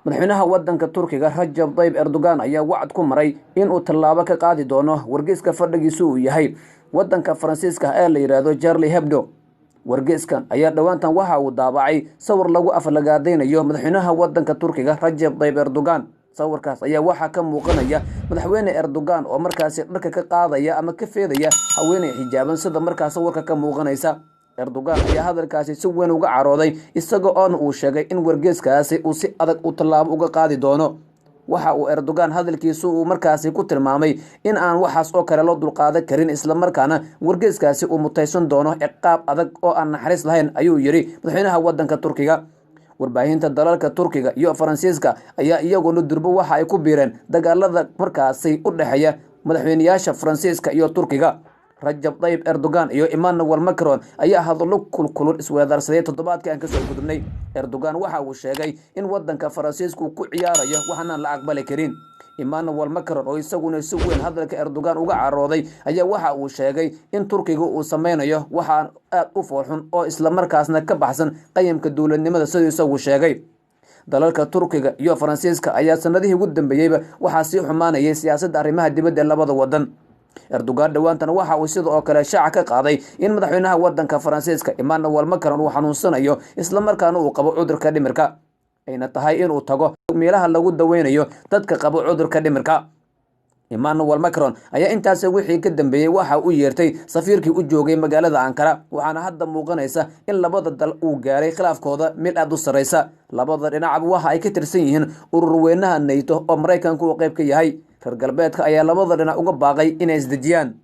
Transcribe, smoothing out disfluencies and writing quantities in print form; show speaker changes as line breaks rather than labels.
Madaxweynaha wadanka Turkiga Rajab Tayyib Erdogan ayaa wacad ku maray inuu tallaabo ka qaadi doono wargeyska fadhigiisu uu yahay wadanka Faransiiska ee la yidhaahdo Charlie Hebdo. Wargeyskan ayaa dhowaantan waxa uu daabacay sawir lagu aflagaadaynayo madaxweynaha wadanka Turkiga Rajab Tayyib Erdogan. Sawirkaas ayaa waxaa ka muuqanaya madaxweyne Erdogan oo markaasi dharka ka qaadaya ama ka feedaya haweeney xijaaban, sida markaas sawirka ka muuqanaysa. Erdogan ayaa hadalkaasi si weyn uga carooday, isaga oona uu sheegay in wargeeskaasi uu si adag u tallaabo uga qaadi doono. Waxa uu Erdogan hadalkiisu uu markaasi ku tilmaamay in aan waxaas oo kale loo dulqaadan karin, islamarkaana wargeeskaasi uu mutaysan doono ciqaab adag oo aan naxariis lahayn, ayuu yidhi madaxweynaha wadanka Turkiga. Warbaahinta dalalka Turkiga iyo Faransiiska ayaa iyaguna durbo waxa ay ku biireen dagaalada markaasi u dhexeeya madaxweyneyaasha Faransiiska iyo Turkiga. Rajab Tayyib Erdogan iyo Emmanuel Macron ayaa hadallo kulkulul isweedaarsaday toddobaadkii aan kasoo gudubnay. Erdogan waxa uu sheegay in wadanka Faransiiska uu ku ciyaarayo waxaanaan la aqbali karin. Emmanuel Macron oo isaguna si weyn hadalka Erdogan uga carooday ayaa waxa uu sheegay in Turkiga uu sameynayo waxaan aad u foolxun oo islamarkaasna ka baxsan qayamka dowladnimada, siduu isagu sheegay. Dalalka Turkiga iyo Faransiiska ayaa sanadihii ugu dambeeyeyba waxaa sii xumaanayay siyaasadda arrimaha dibadda ee labada wadan. Erdogan dhowaantan waxa uu sida oo kale shaaca ka qaaday in madaxweynaha wadanka Faransiiska Emmanuel Macron uu xanuunsanayo, islamarkaana uu qabo cudurka dhimirka, ayna tahay inuu tago meelaha lagu daweynayo dadka qabo cudurka dhimirka. Emmanuel Macron ayaa intaasi wixii ka dambeeyey waxa uu yeertay safiirkii u joogay magaalada Ankara, waxaana hadda muuqanaysa in labada dal uu gaaray khilaafkooda meel aada u sarreysa. Labada dhinacba waxa ay ka tirsan yihiin urur weynaha NATO oo Maraykanku uu qayb ka yahay. Reer galbeedka ayaa labada dhinac uga baaqay inay isdejiyaan.